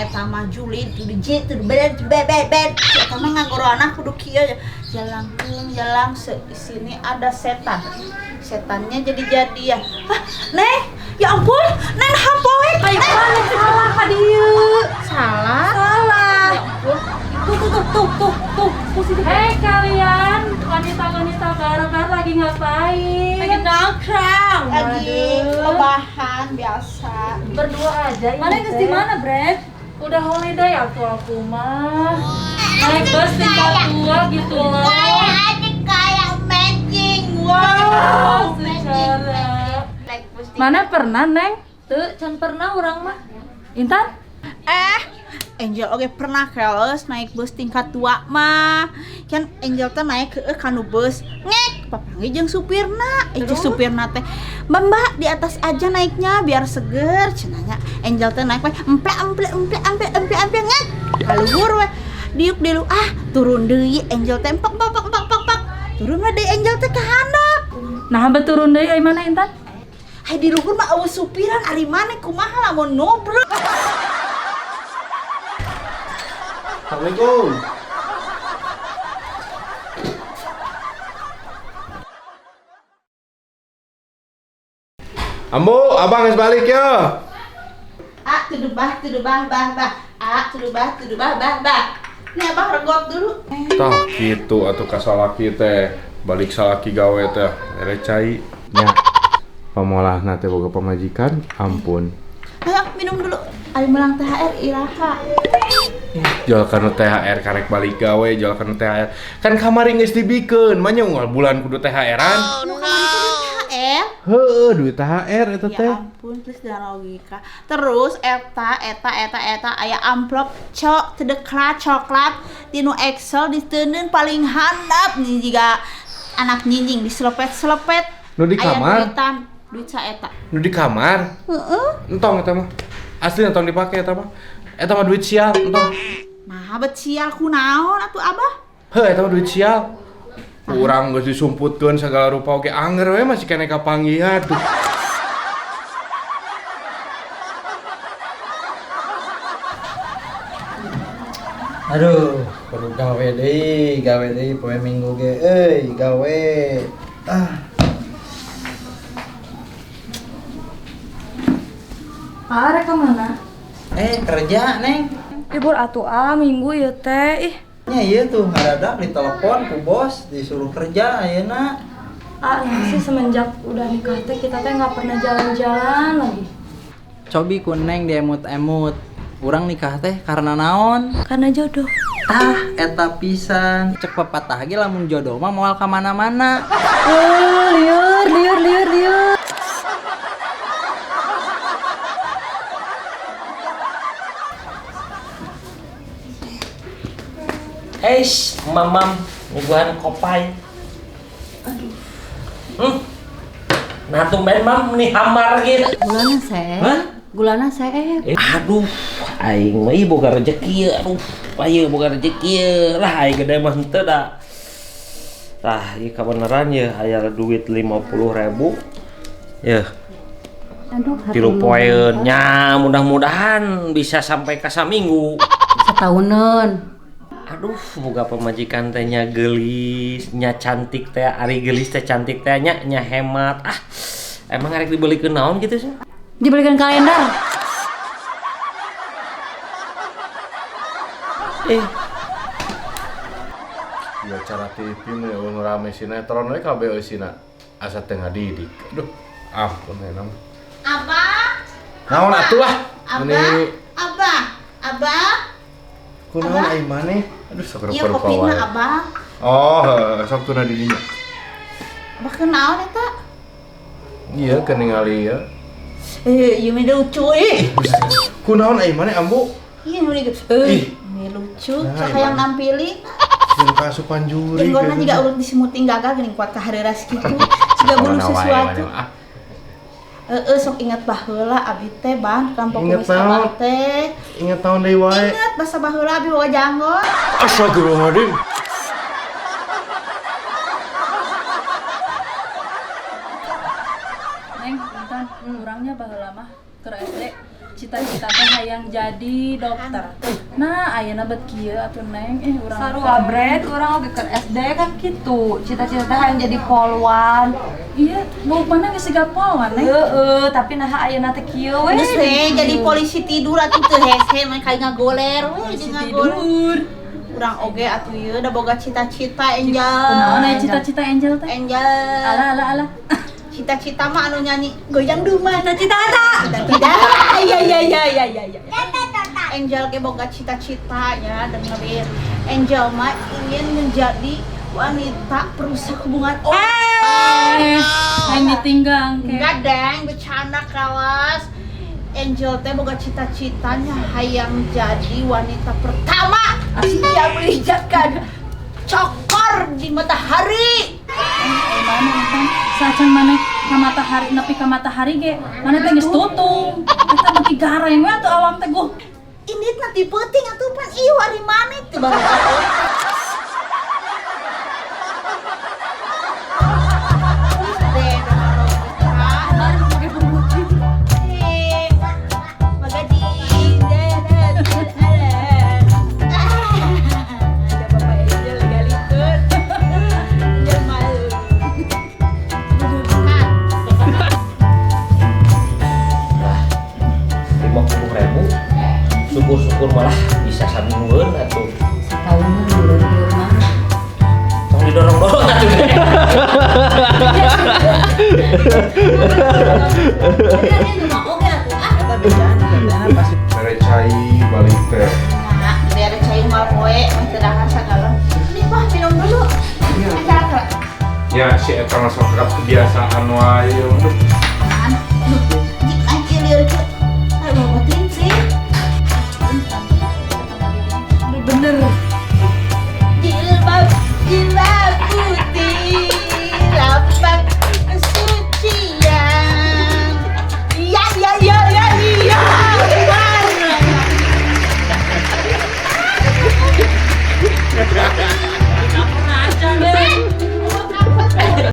Eta mah julid to the J to the B to the B B B. Si eta mah ngagoroana kudu kieu jalangkung jalang di sini ada setan. Setannya jadi-jadian. Hah, Neng, ya ampun, Neng hapoek. Ayo, mana salah ka dieu? Salah. Salah. Ya ampun. Tuh tuh tuh tuh tuh tuh, tuh. Hei kalian, wanita-wanita barbar lagi ngapain? Lagi nongkrong. Lagi rebahan biasa. Berdua aja ini. Mana geus di mana, Brad? Udah holiday atuh aku mah. Naik bus tingkat 2 gitu loh. Kayak matching. Wow, Wow, secara. Mana pernah, Neng? Tuh, can pernah urang mah. Intan? Angel oke pernah keles naik bus tingkat 2 mah. Kan Angel teh naik ke kanu bus. Ngek, papanggih jeung supirna. Itu supirna teh, "Mbak, Mbak, di atas aja naiknya biar seger." Cenah nya. Angel teh naik we emplek emplek emplek emplek emplek emplek ngek. Kaluhur we. Diuk dilu ah, turun deui Angel teh empok empok empok empok empok. Turun we deui Angel teh ka handap. Nah, bet turun deui ai mana Intan? Hai di luhur mah eueuh supiran ari maneh kumaha lamun ngobrol. Assalamualaikum. Ambu, abang geus balik ya. A tuduh bah bah bah. A tuduh bah bah bah. Ini abah regot dulu. Tah kitu atuh ka salaki teh. Balik salaki gawe teh mere cai nya. Pamolahna teh boga pamajikan, ampun. Ayo minum dulu. Ayo melang THR iraha. Jual kanu THR karek balik gawe, jual kanu THR. Kan kamari geus dibikeun, mah nya unggal bulan kudu THR-an. Oh, no. THR? Heeh, duit THR eta teh. Ya ampun, please jangan logika. Terus eta eta eta eta aya amplop cok tedekla coklat tinu Excel diteundeun paling handap nih jiga anak nyinjing diselepet-selepet. Nu di kamar? Aya duitan, duit saeta. Nu di kamar? Heeh. Entong eta mah. Asli entong dipake eta mah. Eta mah duit sial, entong. Nah, bet sial kunaon atuh abah? Heuh, eta mah duit sial. Urang geus disumputkeun segala rupa oge anger we masih keneh kapanggihan tuh. Aduh, perlu gawe deui poe Minggu ge euy, gawe. Ah. Arek ka mana? Kerja, Neng. Libur atuh ah minggu ieu teh. Ih. Nya ieu tuh haradak ditelepon ku bos disuruh kerja ayeuna. Ah, sih semenjak udah nikah teh kita teh nggak pernah jalan-jalan lagi. Cobi ku Neng diemut-emut. Urang nikah teh karena naon? Karena jodoh. Tah, eta pisan. Cek pepatah ge lamun jodoh mah moal ka mana-mana. Liur, liur, liur, liur. Eish, mamam, nyuguhan kopai. Aduh. Nah, tumben mam nih hambar gitu. Gulana seep. Hah? Gulana seep. Aduh, aing mah ieu boga rezeki ieu. Aduh, ieu boga rezeki ieu. Lah aing gede mah henteu da. Tah, ieu kabeneran ye aya duit 50.000. Yeuh. Aduh, 3 poeun nya mudah-mudahan bisa sampai ka saminggu. Setahunan. Aduh, boga pemajikan teh nya geulis, nya cantik teh, ari geulis teh cantik teh nya, nya hemat. Ah, emang arek dibelikeun naon gitu sih? Dibelikan kalender. Ya acara TV mah eueuh rame sinetron we kabeh eusina. Asa teu ngadidik. Aduh, ampun enak. Abah. Naon atuh ah? Abah. Abah. Abah. Kunaon ai maneh? Aduh, sok Ieu rupa-rupa kopina wae. Abah. Oh, heuh, sok tuna di dinya. Abah kunaon eta? Iya, keur ningali ieu. Ieu mah lucu euy. Kunaon ai maneh ambu? Iya, nu Ih. Ini lucu, Nah, sok hayang nampilin. Jeung kaasupan juri. Jenggotna jiga urut disemuting gagal geuning kuat kahareuras kitu. Siga bulu sesuatu. Heeh, sok inget baheula abi teh bang, kampung Inget kumis abah naon? teh. Inget tahun deui wae. Inget basa baheula abi bawa janggot. Astagfirullahaladzim. Neng, Intan, urangnya baheula mah keur SD. Cita-cita teh hayang jadi dokter. Nah, ayeuna bet kieu atuh Neng, urang. Sarua Bret, urang oge keur SD kan kitu. Cita-cita teh hayang jadi polwan. Iya, mau mana geus siga polwan, Neng? Heeh, tapi naha ayeuna teh kieu we. Geus we jadi polisi tidur atuh teu hese mah kayak ngagoler we jeung ngagoler. Urang oge atuh ieu da boga cita-cita Angel. Kunaon aya cita-cita Angel teh? Angel. Alah alah alah. Cita-cita mah anu nyanyi goyang duma. Cita-cita. Cita-cita. Iya iya iya iya iya iya. Angel ge boga cita-cita ya dengerin. Angel mah ingin menjadi wanita perusak hubungan orang. Yang ditinggang ke. Enggak deng, bercanda kawas. Angel teh boga cita-citanya hayang jadi wanita pertama yang menginjakkan cokor di matahari. Mana kan sacan maneh ka matahari nepi ka matahari ge maneh teh geus tutung. Eta beuki gareng we atuh awak teh guh. Ini nanti peuting atuh pan ieu ari maneh teh baru. Lah, 50.000. Syukur-syukur malah bisa saminggueun atuh. Satahunan dulu mah. Tong didorong-dorong atuh. Mere cai balik teh. Nah, biar cai mal poe mah teu dahar sagala. Nih, Pak, minum dulu. Acara Ya si eta mah sok kebiasaan wae. Aduh.